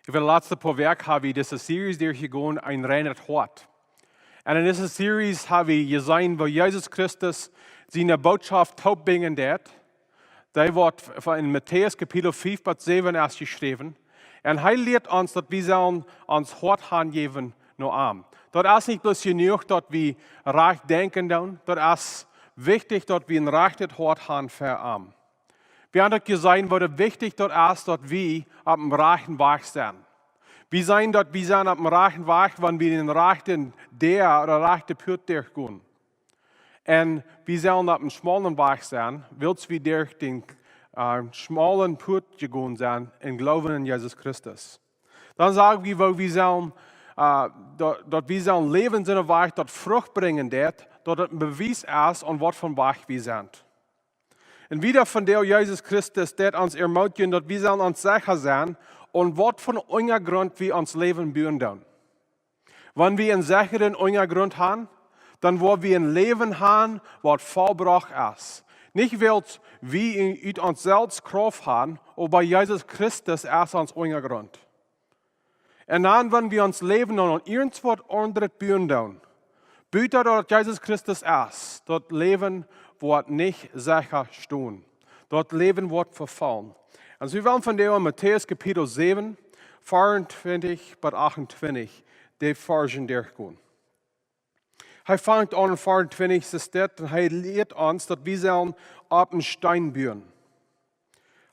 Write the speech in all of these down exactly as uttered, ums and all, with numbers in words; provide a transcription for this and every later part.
Äwa de latste poa Wäakj ha wie dise Series derchjegonen, een reinet Hoat. Un en dise Series ha wie jeseenen, woo Jesus Christus siene Bootschoft toopbinjen deed. Dee woat en Matäus Kapitel fief bat säwen es jeschräwen. Un hee lieet ons, daut wie sellen ons Hoat hanjäwen no am. Daut es nich bloos jenuach, daut wie rajcht denkjen doonen. Daut es wichtich, daut wie een rajchtet Hoat han fa am. Wie haben uk jeseenen, woo wichtich daut es, daut wie opp dän rajchten Wajch sent. Wie seenen, daut wie sent opp dän rajchten Wajch, wan wie dän rajchten Däa ooda rajchte Puat derchgonen. Un wie sellen opp dän schmaulen Wajch sennen, wiels wie derch dän äh, schmaulen Puat jegonen sent un gloowen en Jesus Christus. Dan sag wie, woo wie sellen, äh, daut, daut wie sellen läwen en een Wajch, daut Frucht brinjen deed, daut et een Bewies es, aun waut fa Wajch wie sent. Un wieda von däm Jesus Christus deed ons ermutigen, daut wie sellen ons secha sennen, aun waut fa Unjagrunt wie ons Läwen buen doonen. Wan wie een secharen Unjagrunt han, dan woa wie een Läwen han, waut vollbrocht es. Nich wiels wie en, ut ons selfst Krauft han, oba Jesus Christus es ons Unjagrunt. Un dan, wan wie ons Läwen aun irjentwaut aundret buen doonen, buta daut Jesus Christus es, daut Läwen woat nich secha stonen. Daut Läwen woat vefaulen. Un soo wie wellen vondoag en Matäus Kapitel säwen, veeauntwintich bat achtuntwintich, de Varzen derchgonen. Hee fangt aun en veeauntwintich, soo steit, un hee lieet ons, daut wie sellen opp eenen Steen buen.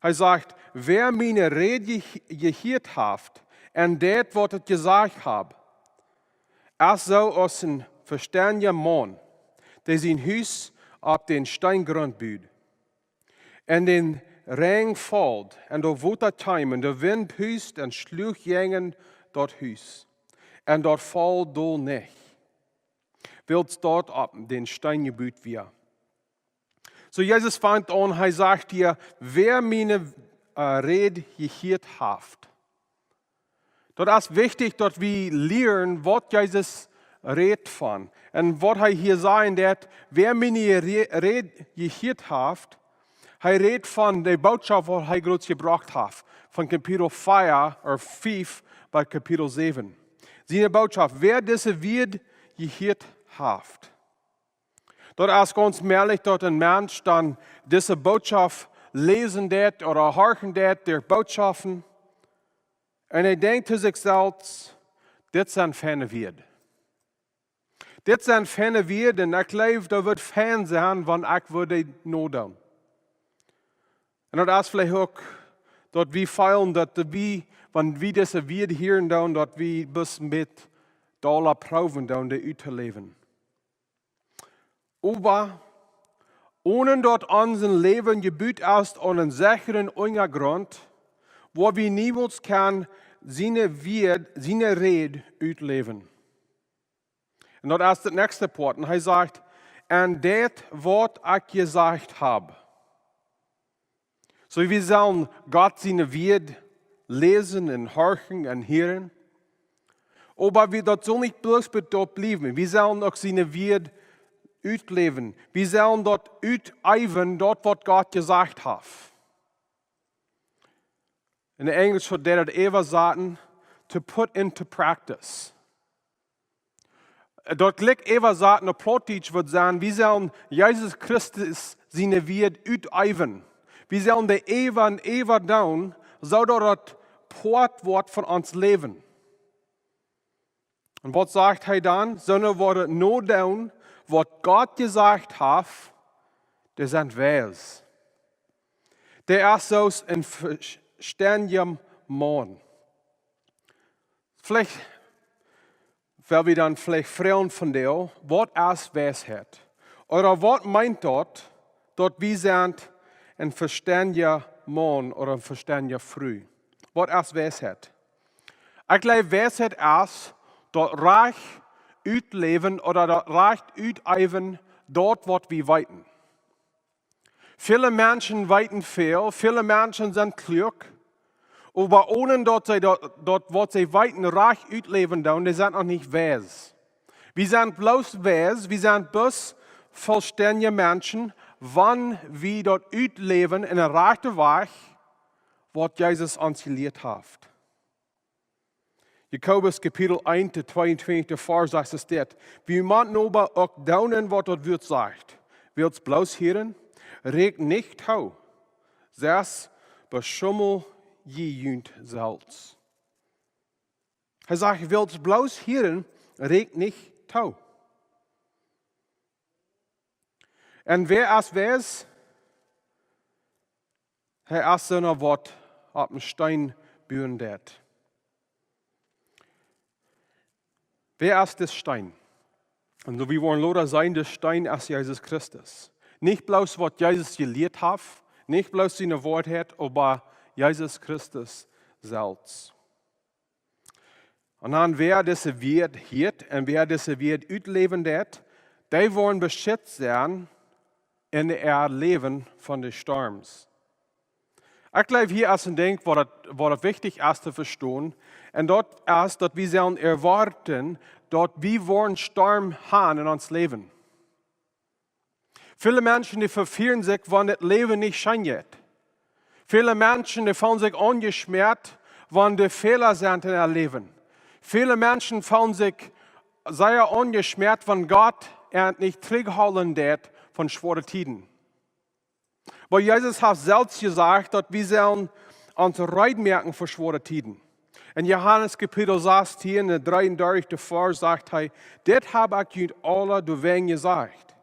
Hee sajcht: "Wäa miene Räd je-, jehieet haft un deit, waut ekj jesajcht hab, es soo aus een vestendja Maun, dee sien Hus opp dän Steengrunt bud. Un de Räajen foll, un daut Wota kjeem, un de Wint pust un schluach jäajen daut Hus, un daut foll dol nich, wiels daut opp dän Steen jebut wia." Soo Jesus fangt aun, hee sajcht hia: "Wäa miene äh, Räd jehieet haft." Daut es wichtich, daut wie lieren, waut Jesus rät von. Un waut hee hia sajen deit: "Wäa miene Re-, Räd jehieet haft", hee rät von de Bootschoft, waut hee ons jebrocht haft, von Kapitel vea ooda fief bat Kapitel säwen. Siene Bootschoft, wäa dise Wieed jehieet haft. Daut es gaunz mäajlich, daut een Mensch dan dise Bootschoft läsen deit ooda horchen deit, de Bootschoften, un hee denkjt to sikj selfst: "Dit sent feine Wieed. Dit sent feine Wieed, un ekj jleew, daut woat fein sennen, wan ekj woa dee nodoonen." Un daut es veleicht uk, daut wie feelen, daut wie, wan wie dise Wieed hieren doonen, daut wie bloos met dolla proowen doonen, dee uttoläwen. Oba onen daut ons Läwen jebut es aun eenen secharen Unjagrunt, woa wie niemols kjennen siene Wieed, siene Räd utläwen. Un daut es daut näakjste Poat. Un hee sajcht: "Un deit, waut ekj jesajcht hab." Soo, wie sellen Gott siene Wieed läsen un horchen un hieren. Oba wie, daut saul nich bloos bie daut bliewen. Wie sellen uk siene Wieed utläwen. Wie sellen daut uteewen, daut waut Gott jesajcht haft. En Enjlisch woat daut äwasaten: "To put into practice." Daut jlikj äwasat no Plautdietsch wudd sennen: Wie sellen Jesus Christus siene Wieed uteewen. Wie sellen dee äwa un äwa doonen, soo daut daut Poat woat von ons Läwen. Un waut sajcht hee dan? Soone, waut daut nodoonen, waut Gott jesajcht haft, dee sent weis. Dee es soo aus een vestendja Maun. Veleicht well wie dan veleicht froagen vondoag: Waut es Weisheit? Ooda waut meent daut, daut wie sent een vestendja Maun ooda eene vestendje Fru? Waut es Weisheit? Ekj jleew, Weisheit es daut rajcht utläwen ooda daut rajcht uteewen, daut waut wie weeten. Väle Menschen weeten väl, väle Menschen sent kluak, oba onen daut see daut, daut waut see weeten rajcht utläwen doonen, dee sent noch nich weis. Wie sent bloos weis, wie sent bloos vestendje Menschen, wan wie daut utläwen en een rajchten Wajch, waut Jesus ons jelieet haft. Jakobus Kapitel eent, de tweeuntwintichste Varsch sajcht es dit: Wie motten oba uk doonen, waut daut Wuat sajcht. Wiels bloos hieren, rikjt nich too, sest beschummel jie junt selfst. Hee sajcht, wiels bloos hieren, rikjt nich too. Un wäa es wies? Hee es soona, waut opp een Steen buen deit. Wäa es dis Steen? Un soo, wie woaren lota seenen, dis Steen es Jesus Christus. Nich bloos, waut Jesus jelieet haft, nich bloos siene Woarheit, oba Jesus Christus selfst. Un dan, wäa dise Wieed hieet un wäa dise Wieed utläwen deit, dee woaren beschitzt sennen en äa Läwen von de Storms. Ekj jleew, hia es een Dinkj, waut daut, waut daut wichtich es to vestonen. Un daut es, daut wie sellen erwoaten, daut wie woaren Storm haben en ons Läwen. Väle Menschen, dee vefieren sikj, wan daut Läwen nich scheen jeit. Väle Menschen, dee feelen sikj aunjeschmäat, wan doa Fäla sent en äa Läwen. Väle Menschen feelen sikj sea aunjeschmäat, wan Gott an nich trigjhoolen deit von schwoare Tieden. Oba Jesus haft selfst jesajcht, daut wie sellen ons reed moaken fa schwoare Tieden. En Johanes Kapitel sastieen, de dreeundartichste Varsch, sajcht hee: Dit hab ekj junt aula doawäajen jesajcht,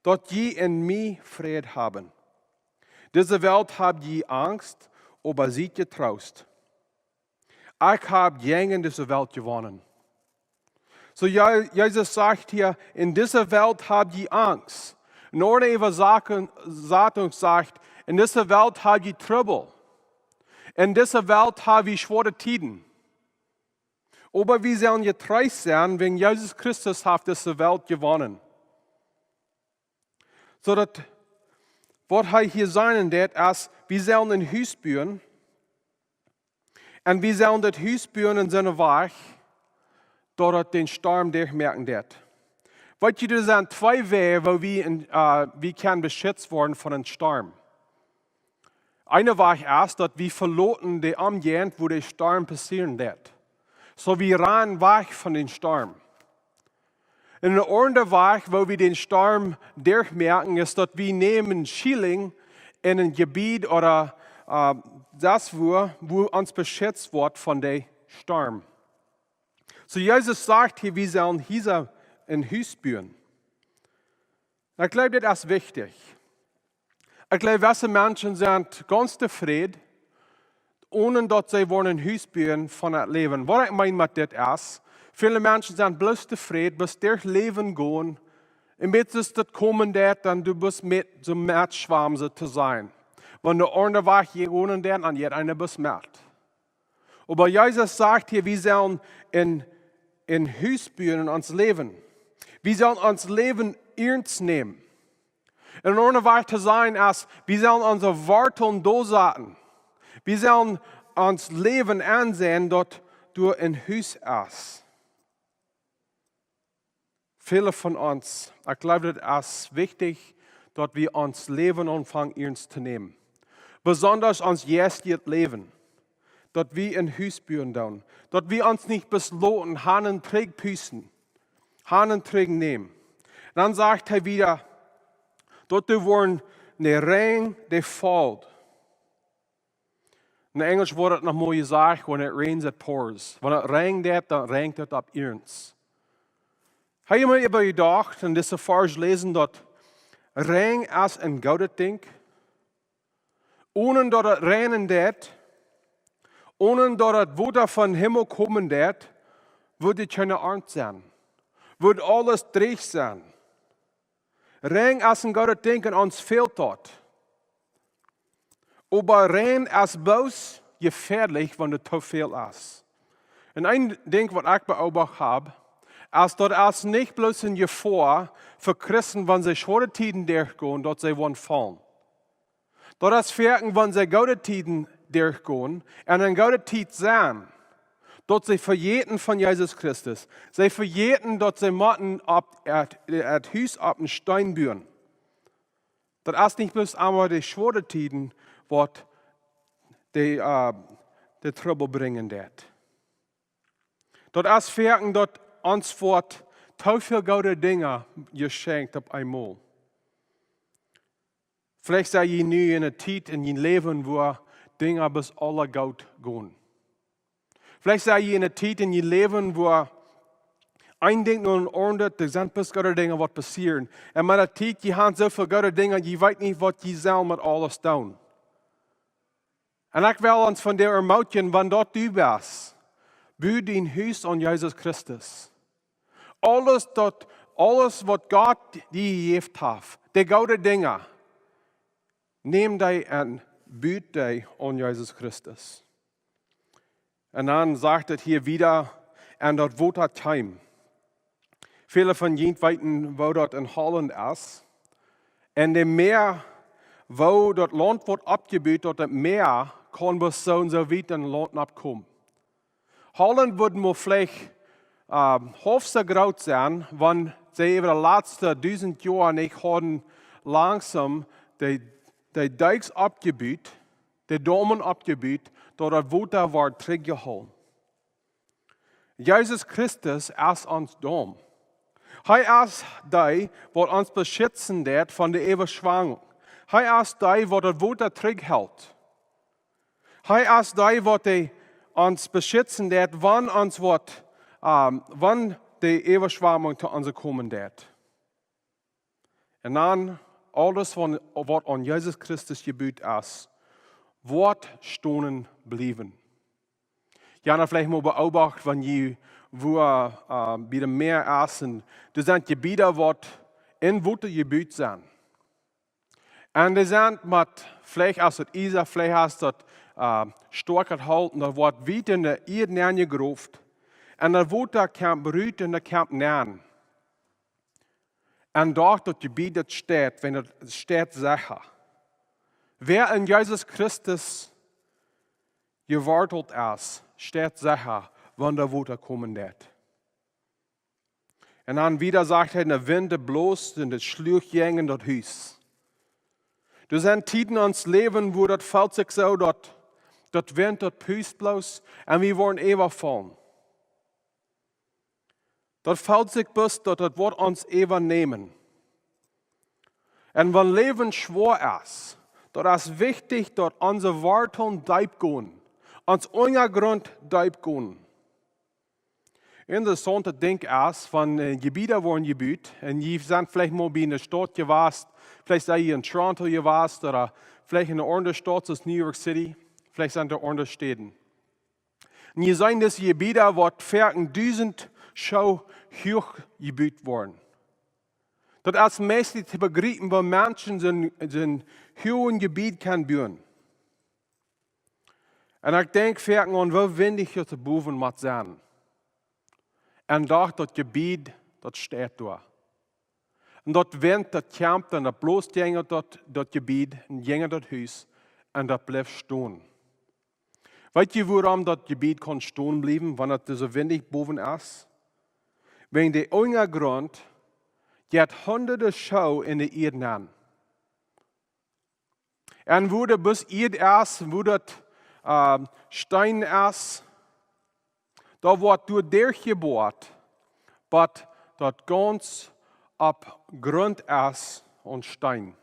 daut jie en mie Fräd haben. Dise Welt hab jie Angst, oba siet jetroost. Ekj hab jäajen dise Welt jewonnen. Soo, Je-, Jesus sajcht hia: En dise Welt hab jie Angst. Een aundra Äwasaten-, Äwasatunk sajcht: En dise Welt hab jie Trubbel. En dise Welt hab jie schwoare Tieden. Oba wie sellen jetreest sennen, wäajen Jesus Christus haft dise Welt jewonnen. Soo daut, waut hee hia sajen deit, es, wie sellen een Hus buen. Un wie sellen daut Hus buen en soon Wajch, daut daut dän Storm derchmoaken deit. Weet jie, doa sent twee Wäaj, woo wie en, äh, wie kjennen beschitzt woaren von een Storm. Een Wajch es, daut wie veloten de Omjäajent, wua de Storm passieren deit. Soo, wie rannen wajch von dän Storm. Un een aundra Wajch, woo wie dän Storm derchmoaken, es, daut wie nämen Schielunk en een Jebied ooda, äh, daut, wua, wua ons beschitzt woat von dän Storm. Soo, Jesus sajcht hia, wie sellen hia een Hus buen. Ekj jleew, dit es wichtich. Ekj jleew, jewesse Menschen sent gaunz tofräd, onen daut see woaren een Hus buen von daut Läwen. Waut ekj meen met dit es, väle Menschen sent bloos tofräd, bloos derch Läwen gonen, un bat daut komen deit, dan du best met, soo met schwamen, soo to sajen. Wan de aundra wajch jegonen deit, dan jeit eena bloos met. Oba Jesus sajcht hia, wie sellen een, een Hus buen en ons Läwen. Wie sellen ons Läwen iernst nämen. En een aundra Wajch to sajen es, wie sellen onse Worteln doa saten. Wie sellen ons Läwen aunseenen, daut doa een Hus es. Väle von ons, ekj jleew, daut es wichtich, daut wie ons Läwen aunfangen iernst to nämen. Besonda ons jeistlichet Läwen. Daut wie een Hus buen doonen. Daut wie ons nich bloos loten, han un trigj pusten, han un trigj nämen. Dan sajcht hee wada, daut doa woat een Räajen, dee fault. En Enjlisch woat daut noch mol jesajcht: When it rains, it pours. Wan daut räajent, dan räajent daut opp ons. Hab jie mol äwajedocht, en dise Varsch läsen, daut Räajen es een goodet Dinkj? Onen daut et räajnen deit, onen daut et Wota vom Himmel komen deit, wudd et kjeene Arnt sennen. Wudd aules drieech sennen. Räajen es een goodet Dinkj un ons fält daut. Oba Räajen es bloos jefäadlich, wan et too väl es. Un een Dinkj, waut ekj beoobacht hab, es, daut es nich bloos eene Jefoa fa Christen, wan see schwoare Tieden derchgonen, daut see woaren faulen. Daut es foaken, wan see goode Tieden derchgonen un en goode Tiet sent, daut see vejäten von Jesus Christus. See vejäten, daut see motten opp et, et Hus opp een Steen buen. Daut es nich bloos emma de schwoare Tieden, waut de, äh, de Trubbel brinjen deit. Daut es foaken daut ons woat too väl goode Dinja jeschenkjt opp eemol. Veleicht sie jie nu en eene Tiet en jun Läwen, wua Dinja bloos aula goot gonen. Veleicht sie jie en eene Tiet en jun Läwen, wua een Dinkj no een aundret, doa sent bloos goode Dinja waut passieren. Un met de Tiet, jie haben soo väl goode Dinja, jie weeten nich waut jie sellen met aules doonen. Un ekj well ons vondoag ermootjen, wan daut du best, bu dien Hus aun Jesus Christus. Aules daut, aules waut Gott die jejäft haft, de goode Dinja, näm dee un bu dee aun Jesus Christus. Un dan sajcht et hia wieda, un daut Wota kjeem. Väle von junt weeten, woo daut en Holland es. Un de Mäa, woo daut Launt woat oppjebut, daut daut Mäa kaun bloos soo un soo wiet en Launt oppkomen. Holland wudd mau veleicht, äh, haulf soo groot sennen, wan see äwa de latste dusent Joa nich hauden langsom de, de Dikjs oppjebut, de Domen oppjebut, daut daut Wota wort trigjjehoolen. Jesus Christus es ons Dom. Hee es dee, waut ons beschitzen deit von de Äwaschwemmunk. Hee es dee, waut daut Wota trigjhelt. Hee es dee, waut dee ons beschitzen deit, wan ons woat, ähm, wan de Äwaschwemmunk to ons komen deit. Un dan aules waut, waut aun Jesus Christus jebut es, woat stonen bliewen. Jie haben veleicht mol beobacht, wan jie wua, äh, bie de Mäa essen, doa sent Jebieda waut en Wota jebut sent. Un dee sent met, veleicht es daut Iesa, veleicht es daut, äh, stoakjet Holt, un daut woat wiet en de Ieed nenjegroft. Un daut Wota kjemt rut un daut kjemt nenn. Un doa daut Jebied daut steit, wan daut steit secha. Wäa en Jesus Christus jewortelt es, steit secha, wan daut Wota komen deit. Un dan wieda sajcht hee, de Wint bloos un daut schluach jäajen daut Hus. Doa sent Tieden en ons Läwen, wua daut felt sikj soo, daut, daut Wint daut pust bloos un wie woaren äwafaulen. Daut felt sikj bloos, daut daut woat ons äwanämen. Un wan Läwen schwoa es, daut es wichtich, daut onse Worteln deep gonen, ons Unjagrunt deep gonen. Interessauntet Dinkj es, wan, äh, Jebieda woaren jebut, un jie sent veleicht mol bie eene Staut jewast, veleicht sie jie en Toronto jewast, ooda veleicht en eene aundre Staut, soo aus New York City, veleicht sent doa aundre Städen. Un jie seenen dise Jebieda, waut foaken dusent Schoo huach jebut woaren. Daut es meist nich to bejriepen, woo Menschen soon, soon huagen Jebied kjennen buen. Un ekj denkj foaken aun, woo windich daut doa bowen mott sennen. Un doch daut Jebied, daut steit doa. Un daut Wint, daut kjemt un daut bloos jäajen daut, daut Jebied un jäajen daut Hus un daut blift stonen. Weet jie, wuarom daut Jebied kaun stonen bliewen, wan et soo windich bowen es? Wäajen de Unjagrunt jeit hunderte Schoo en de Ieed nenn. Un wua daut bloos Ieed es, wua daut, äh, Steen es, daut woat doa derchjeboat, bat daut gaunz opp Grunt es un Steen.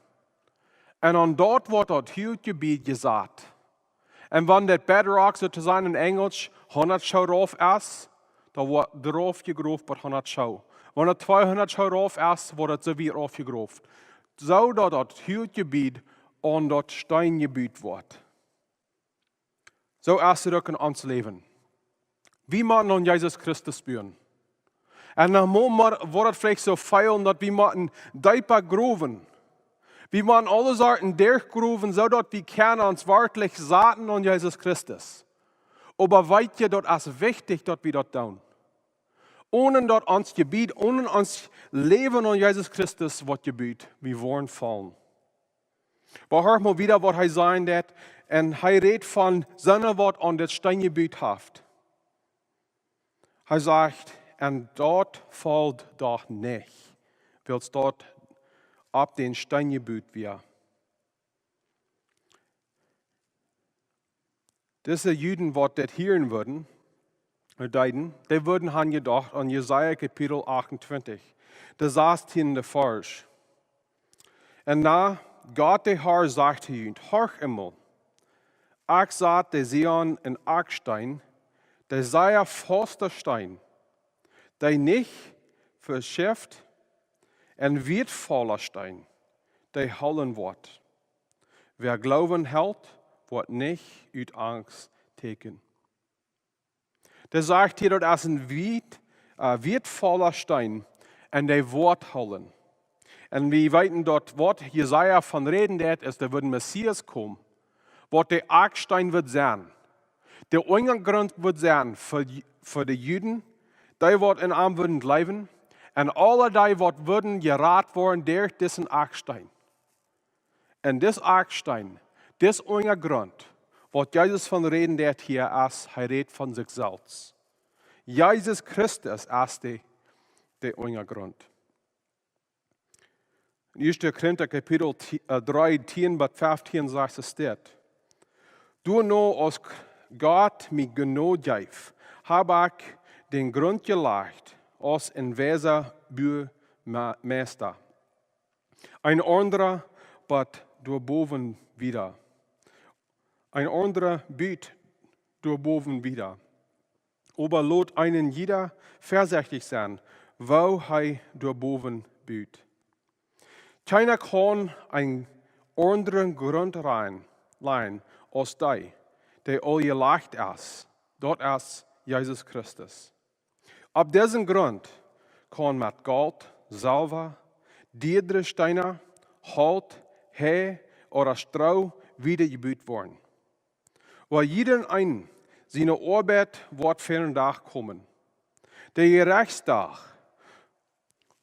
Un aun daut woat daut huage Jebied jesat. Un wan daut bedrock, soo to sajen en Enjelsch, hundat Schoo rauf es, dan woat doa rauf jegroft bat hundat Schoo. Wan daut tweehundat Schoo rauf es, woat daut soo wiet rauf jegroft. Soo daut daut huage Jebied aun daut Steen jebut woat. Soo es et uk en ons Läwen. Wie motten aun Jesus Christus buen. Un dan mo-, mo-, woat et veleicht soo feelen, daut wie motten deepa growen. Wie motten aule Sorten derchgrowen, soo daut wie kjennen ons werkjlich saten aun Jesus Christus. Oba weet jie, daut es wichtich, daut wie daut doonen. Onen daut ons Jebied, onen ons Läwen aun Jesus Christus woat jebut, wie woaren faulen. Oba horcht mol wieda, waut hee sajen deit. Un hee rät von soone, waut aun dit Steen jebut haft. Hee sajcht, un daut foll doch nich, wiels daut opp dän Steen jebut wia. Dise Juden, waut dit hieren wudden, deeden, dee wudden han jedocht aun Jesaja Kapitel achtuntwintich, de sastieende Varsch. Un na, Gott de Herr sajcht to junt: Horcht emol, ekj sat de Zion een Akjsteen, de sea fausta Steen, dee nich veschift, een wieetvolla Steen, dee hoolen woat. Wäa Gloowen helt, woat nich ut Angst tieekjen. Dee sajcht hia, daut es een wieet, äh, wieetvolla Steen un dee woat hoolen. Un wie weeten daut waut Jesaja von räden deed, es, doa woat een Messias komen, waut de Akjsteen woat sennen. De Unjagrunt woat sennen fa, fa de Juden, dee waut aun am wudden jleewen, un aule dee waut wudden jerat woaren derch disen Akjsteen. Un dis Akjsteen, dis Unjagrunt, waut Jesus von räden deed hia, es, hee rät von sikj selfst. Jesus Christus es de, de Unjagrunt. En ieeschte Korinta Kapitel ti-, äh, dree, tieen bat feftieen sajcht et dit: Doano aus K-, Gott mie Jnod jeef, hab ekj dän Grunt jelajcht aus een weisa Buameista. Een aundra but doa bowen wieda. Een aundra but doa bowen wieda. Oba lot een jieda väasechtich sennen, woo hee doa bowen but. Kjeena kaun een aundren Grunt lajen, lajen aus dee, dee aul jelajcht es, daut es Jesus Christus. Opp disen Grunt kaun met Golt, Selwa, diedre Steena, Holt, Hee ooda Stroo wieda jebut woaren. Oba jieda een siene Oabeit woat ver dän Dach komen. De Jerechtsdach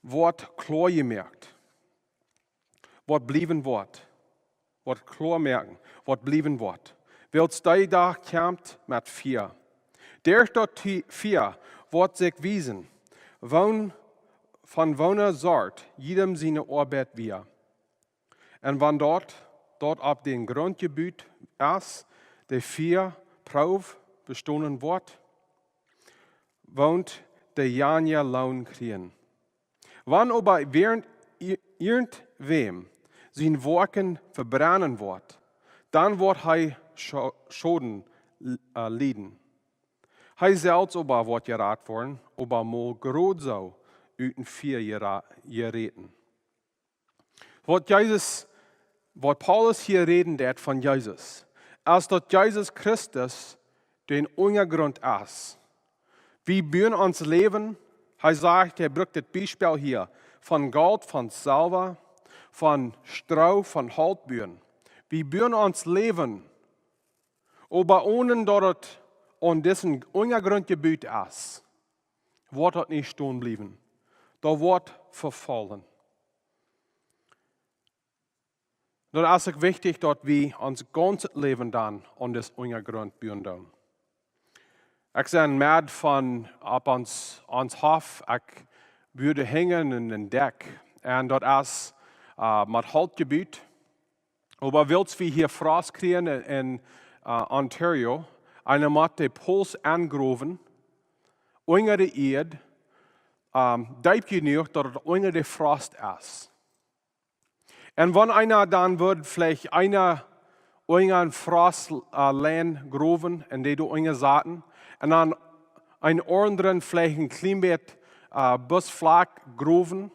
woat kloa jemoakt, waut bliewen woat, waut kloa moaken, waut bliewen woat. Wiels dee Dach kjemt met Fia. Derch daut Ti-, Fia woat sikj wiesen, woon, von woone Sort jiedem siene Oabeit wia. Un wan daut, daut opp dän Grunt jebut es, de Fia Proow bestonen woat, woat dee jieda Loon kjrieen. Wan oba wäarent i-, irjentwäm sien Woakjen vebrennen woat, dan woat hee Scho-, Schoden, äh, lieden. Hee selfst oba woat jerat woaren, oba mau jrod soo ut dän Fia jera-, jeräten. Waut Jesus, waut Paulus hia räden deed von Jesus, es daut Jesus Christus dän Unjagrunt es. Wie buen ons Läwen, hee sajcht, hee brukt dit Biespel hia, von Golt, von Selwa, von Stroo, von Holt buen. Wie buen ons Läwen, oba onen daut et aun disen Unjagrunt jebut es, woat daut nich stonen bliewen. Daut woat vefaulen. Dan es et wichtich, daut wie ons gaunzet Läwen dan aun disen Unjagrunt buen doonen. Ekj sie met von opp ons, ons Hoff, ekj bue de Henj un de Dekj. Un daut es, äh, met Holt jebut. Oba wiels wie hia Frost kjrieen en, en, äh, Ontario, eena mott de Pols aungrowen, unja de Ieed, ähm, deep jenuach, daut et unja de Frost es. Un wan eena dan wudd veleicht eena unja een Frost, äh, Lien growen un dee doa unja saten, un dan een aundren veleicht een kjlien bät, äh, bosflak growen,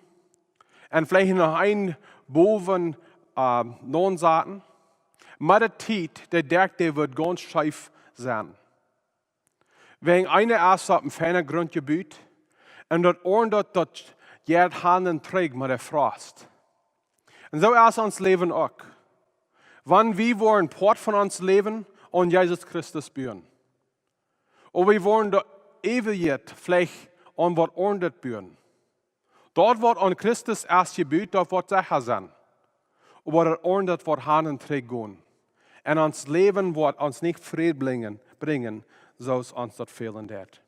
un veleicht noch een bowen, äh, nensaten, met de Tiet, de Dekj, dee wudd gaunz scheef sennen. Wäajen eena es opp een feina Grunt jebut, un daut aundre, daut jeit han un trigj met de Frost. Un soo es ons Läwen uk. Wan wie woaren Poat von ons Läwen aun Jesus Christus buen, oba wie woaren de Eewichkjeit veleicht aun waut aundret buen. Daut waut aun Christus es jebut, daut woat secha sennen. Oba daut aundre woat han un trigj gonen. Un ons Läwen woat ons nich Fräd brinjen, brinjen, soo aus ons daut fälen deed.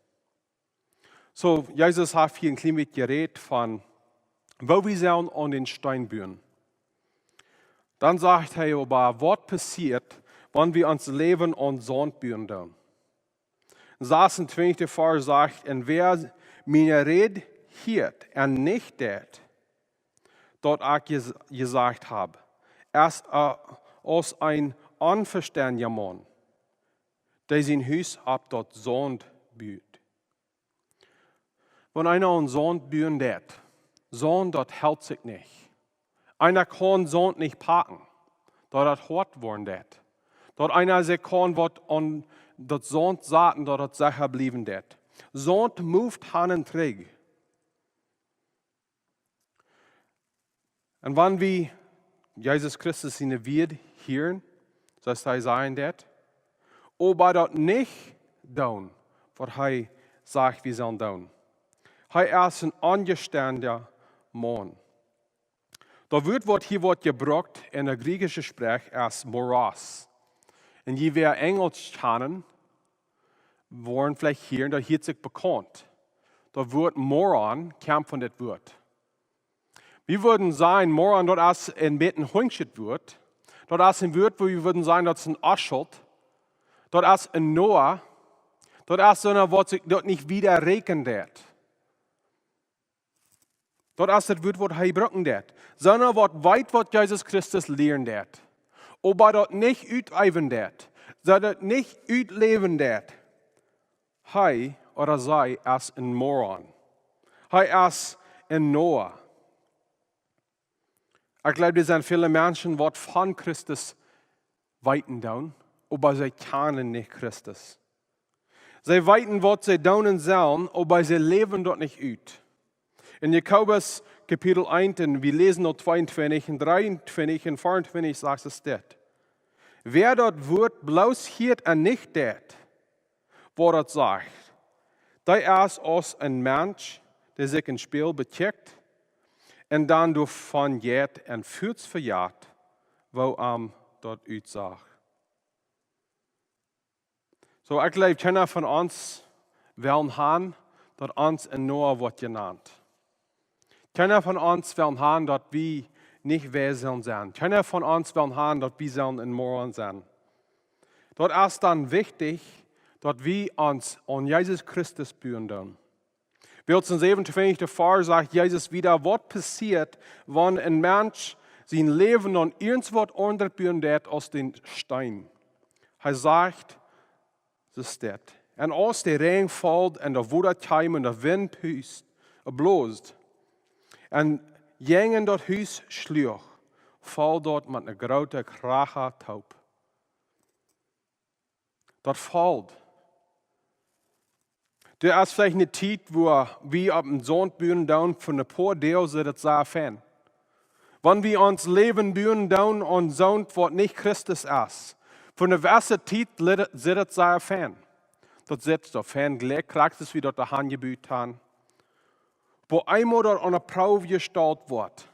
Soo, Jesus haft hia een kjlien bät jerät von, woo wie sellen aun dän Steen buen. Dan sajcht hee oba, waut passieet, wan wie ons Läwen aun Saunt buen doonen? Sasuntwintichsten Varsch sajcht: "Un wäa miene Räd hieet un nich deit, daut ekj jes-, jesajcht hab, es aus een onvestendja Maun, dee sien Hus opp daut Saunt but." Wan eena aun Saunt buen deit, Saunt, daut helt sikj nich. Eena kaun Saunt nich packen, daut daut hoat woaren deit. Daut eena sikj kaun waut aun daut Saunt saten, daut daut secha bliewen deit. Saunt moved han un trigj. Un wan wie Jesus Christus siene Wieed hieren, soo aus hee sajen deit, oba daut nich doonen, waut hee sajcht, wie sellen doonen, hee es een onvestendja Maun. Daut Wuat, waut hia woat jebrukt en de griechische Sproak, es moros. Un jie, wäa Enjelsch kjanen, woaren veleicht hieren, daut hieet sikj bekaunt. Daut Wuat moron kjemt von dit Wuat. Wie wudden sajen, moron, daut es een bät een hunjschet Wuat. Daut es een Wuat, wua wie wudden sajen, daut es een Oschult. Daut es een Noa. Daut es soona, waut sikj daut nich wieda räakjnen deit. Daut es daut Wuat, waut hee brucken deit. Soona, waut weet, waut Jesus Christus lieren deit, oba daut nich uteewen deit, daut daut nich utläwen deit. Hee ooda see es een moron. Hee es een Noa. Ekj jleew, doa sent väle Menschen, waut von Christus weeten doonen, oba see kjanen nich Christus. See weeten, waut see doonen sellen, oba see läwen daut nich ut. En Jakobus Kapitel eent, un wie läsen aul tweeuntwintich un dreeuntwintich un veauntwintich, sajcht et dit: "Wäa daut Wuat bloos hieet un nich deit, waut et sajcht, dee es aus een Mensch, dee sikj em Spieejel bekjikjt un dan doavon jeit un fuaz vejat, woo am daut utsach." Soo, ekj jleew, kjeena von ons well han, daut ons een Noa woat jenant. Kjeena von ons well han, daut wie nich weis sellen sennen. Kjeena von ons well han, daut wie sellen een moron sennen. Daut es dan wichtich, daut wie ons aun Jesus Christus buen doonen. Wiels en säwenuntwintich Varsch sajcht Jesus wieda, waut passieet, wan een Mensch sien Läwen aun irjent waut aundret buen deit aus dän Steen. Hee sajcht, soo steit: "Un aus de Räajen foll un daut Wota kjeem un de Wint pust, bloos, un jäajen daut Hus schluach, foll daut met een grooten Krach toop." Daut foll. Doa es veleicht eene Tiet, wua wie opp een Saunt buen doonen, fa een poa Doag es daut sea fein. Wan wie ons Läwen buen doonen aun Saunt, waut nich Christus es, fa eene jewesse Tiet lit-, sitt et sea fein. Daut sitt soo fein jlikj, krakjt soo aus wie daut doa han jebut han. Oba eemol daut aun de Proow jestalt woat,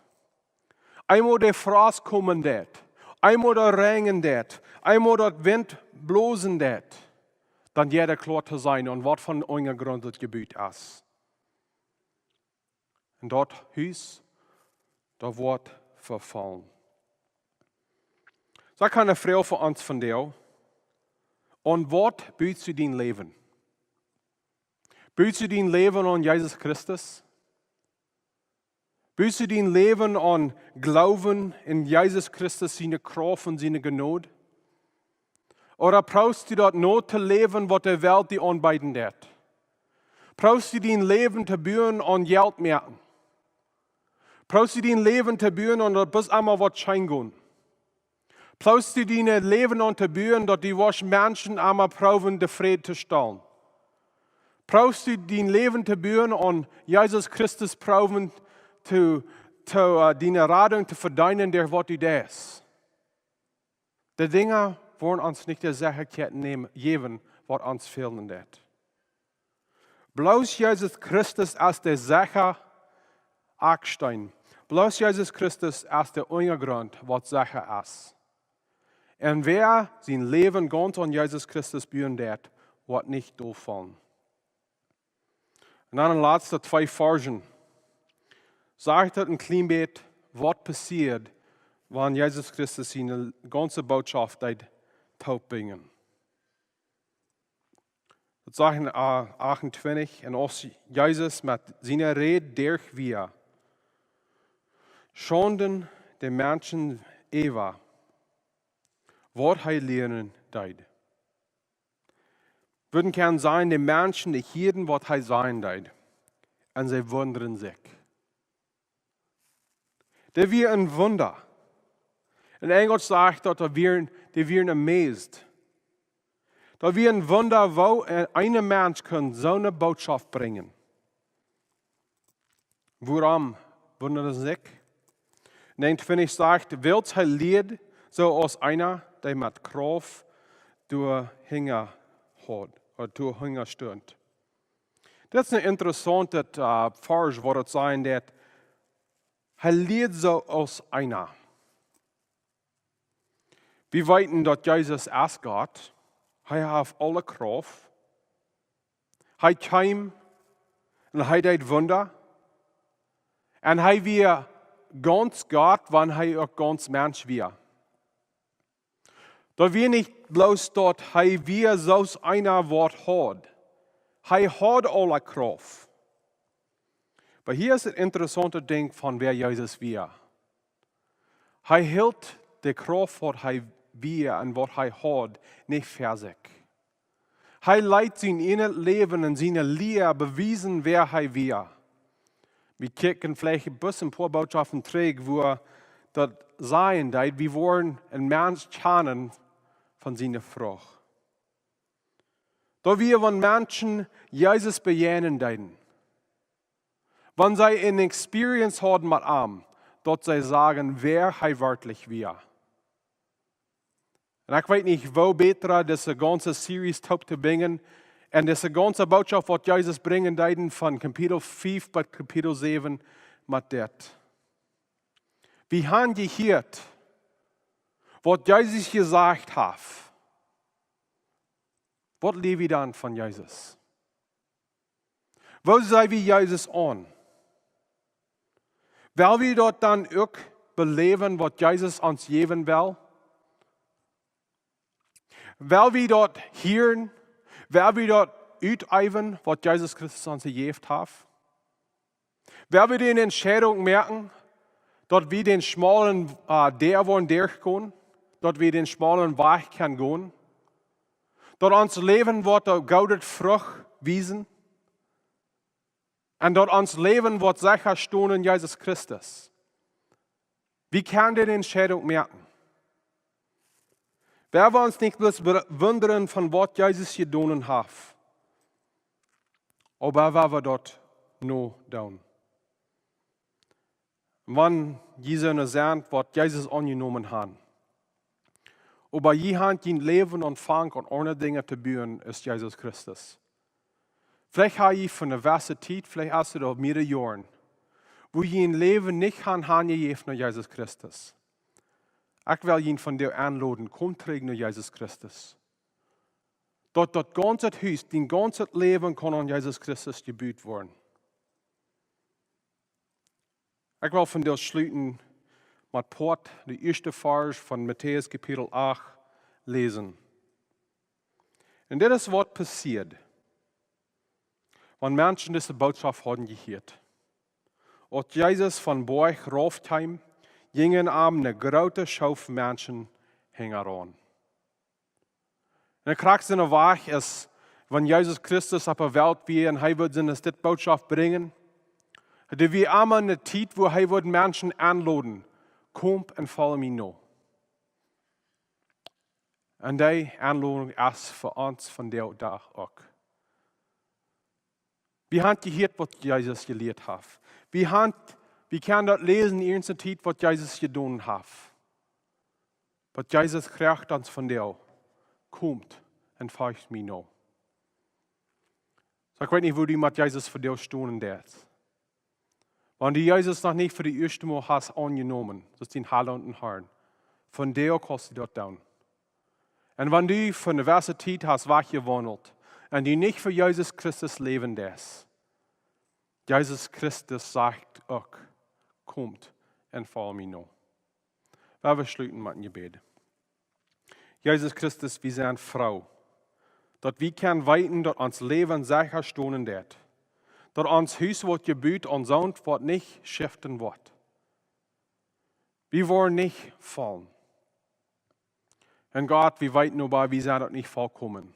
eemol de Frost komen deit, eemol daut räajnen deit, eemol daut Wint blosen deit, dan jeit et kloa to seenen, aun waut fa een Unjagrunt daut jebut es. Un daut Hus, daut woat vefollen. Soo, ekj hab eene Froag fa ons vondoag. Aun waut bust du dien Läwen? Bust du dien Läwen aun Jesus Christus? Bust du dien Läwen aun Gloowen en Jesus Christus siene Krauft un siene Jnod? Ooda proowst du daut no to läwen, waut de Welt die aunbeeden deit? Proowst du dien Läwen to buen aun Jelt moaken? Proowst du dien Läwen to buen aun daut bloos emma woat scheen gonen? Proowst du dien Läwen aun to buen, daut du woascht Menschen emma proowen tofräd to stalen? Proowst du dien Läwen to buen aun Jesus Christus proowen to, to, äh, diene Radunk to vedeenen derch waut du deist? De Dinja woaren ons nich de Sechaheit nämen, jäwen, waut ons fälen deit. Bloos Jesus Christus es de secha Akjsteen. Bloos Jesus Christus es de Unjagrunt, waut secha es. Un wäa sien Läwen gaunz aun Jesus Christus buen deit, woat nich dolfaulen. Un dan de latste twee Varschen. Sajcht daut een kjlien bät, waut passieet, wan Jesus Christus siene gaunze Bootschoft deed toopbinjen. Daut sajcht en, äh, achtuntwintich: "Un aus Jesus met siene Räd derch wia, schaund de Menschen äwa, waut hee lieren deed." Wudden kjennen sajen, de Menschen, dee hieeden, waut hee sajen deed, un see wundaden sikj. Daut wia een Wunda. En Enjelsch sajcht daut, daut wieren, dee wieren amazed. Daut wia een Wunda, woo een, een Mensch kunn soone Bootschoft brinjen. Wuarom wundaden see sikj? Näajen un twintich sajcht: "Wiels hee lieed soo aus eena, dee met Krauft doa hinja haud, ooda doa hinja stunt." Daut es een interessauntet, äh, Varsch, waut daut sajcht, daut hee lieed soo aus eena. Wie weeten, daut Jesus es Gott. Hee haft aule Krauft. Hee kjeem un hee deed Wunda. Un hee wia gaunz Gott, wan hee uk gaunz Mensch wia. Daut wia nich bloos daut hee wia soo aus eena, waut haud. Hee haud aule Krauft. Oba hia es daut interessaunte Dinkj von wäa Jesus wia. Hee hilt de Krauft, waut hee wia un waut hee haud, nich fa sikj. Hee leet sien ieejnet Läwen un siene Lia bewiesen, wäa hee wia. Wie kjikjen veleicht bloos een poa Bootschoften trigj, wua daut sajen deed, wie woaren een Mensch kjanen von siene Frucht. Daut wia, wan Menschen Jesus bejäajnen deeden, wan see eene Experience hauden met am, daut see sagen, wäa hee werkjlich wia. Un ekj weet nich, woo bäta dise gaunze Series toop to brinjen. Un dise gaunze Bootschoft, waut Jesus brinjen deed von Kapitel fief bat Kapitel säwen, met dit. Wie han jehieet, waut Jesus jesajcht haft. Waut lia wie dan von Jesus? Woo seen wie Jesus aun? Well wie daut dan uk beläwen, waut Jesus ons jäwen well? Well wie daut hieren? Well wie daut uteewen, waut Jesus Christus ons jejäft haft? Well wie dee Entscheidunk moaken, daut wie dän schmaulen, äh, Däa woaren derchgonen, daut wie dän schmaulen Wajch kjennen gonen, daut ons Läwen woat de goode Frucht wiesen, un daut ons Läwen woat secha stonen en Jesus Christus? Wie kjennen dee Entscheidunk moaken? Well wie ons nich bloos be-, wundren von waut Jesus jedonen haft, oba well wie daut nu doonen? Wan jie soone sent, waut Jesus aunjenomen han, oba jie han jun Läwen aunjefongen aun aundre Dinja to buen aus Jesus Christus. Veleicht ha jie fa eene jewesse Tiet, veleicht es daut aul mearere Joaren, wua jie jun Läwen nich han hanjejäft no Jesus Christus. Ekj well jie vondoag enloden, kom trigj no Jesus Christus. Daut daut gaunze Hus, dien gaunzet Läwen kaun aun Jesus Christus jebut woaren. Ekj well vondoag schluten met Poat, de ieeschte Varsch von Matäus Kapitel acht läsen. Un dit es waut passieed, wan Menschen dise Bootschoft hauden jehieet. Aus Jesus vom Boajch rauf kjeem, jinjen am eene groote Schoof Menschen hinjaraun. Un de Krux en de Wajch es, wan Jesus Christus opp de Welt wia un hee wudd sien, dise Bootschoft brinjen, doa wia emma eene Tiet, wua hee wudd Menschen enloden: "Komt un folgt mie no." Un dee Enlodunk es fa ons vondoag uk. Wie han jehieet, waut Jesus jelieet haft. Wie han, wie kjennen daut läsen en de Tiet, waut Jesus jedonen haft. Waut Jesus jrajcht ons vondoag: "Komt un folgt mie no." Soo, ekj weet nich, woo du met Jesus vondoag stonen deist. Wan du Jesus noch nich fa de ieeschte Mol hast aunjenomen, daut es dien Heilaunt un Harn, vondoag kaust du daut doonen. Un wan du fa eene jewesse Tiet hast wajchjewaundelt un du nich fa Jesus Christus läwen deist, Jesus Christus sajcht uk: "Komt un folgt mie no." Lot ons schluten met een Jebäd. Jesus Christus, wie sent froo, Daut wie kjennen weeten, daut ons Läwen secha stonen deit. Daut ons Hus, waut jebut aun Saunt, waut nich schiften woat. Wie woaren nich faulen. Un Gott, wie weeten oba, wie sent uk nich volkomen.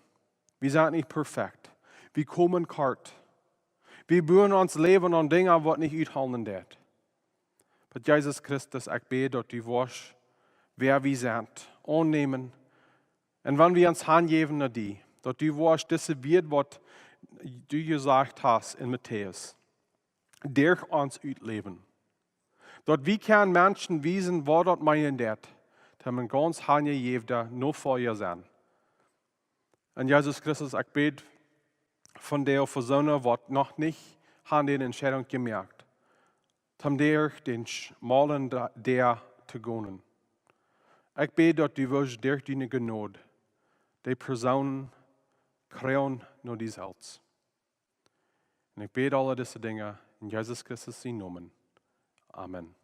Wie sent nich perfekt. Wie komen kort. Wie buen ons Läwen aun Dinja, waut nich uthoolen deit. Oba Jesus Christus, ekj bäd, daut du woascht, wäa wie sent, aunnämen. Un wan wie ons hanjäwen no die, daut du woascht dise Wieed, waut du jesajcht hast en Matäus, derch ons utläwen. Daut wie kjennen Menschen wiesen, waut daut meenen deit, daut wie een gaunz hanjejäwda Nofolja sent. Un Jesus Christus, ekj bäd vondoag fa soone, waut noch nich han de Entscheidunk jemoakt, om derch dän schmaulen Da-, Däa to gonen. Ekj bäd, daut du woascht derch diene Jnod de Persoonen kjrieen no die selfst. Un ekj bäd aule dise Dinja en Jesus Christus sienen Nomen. Amen.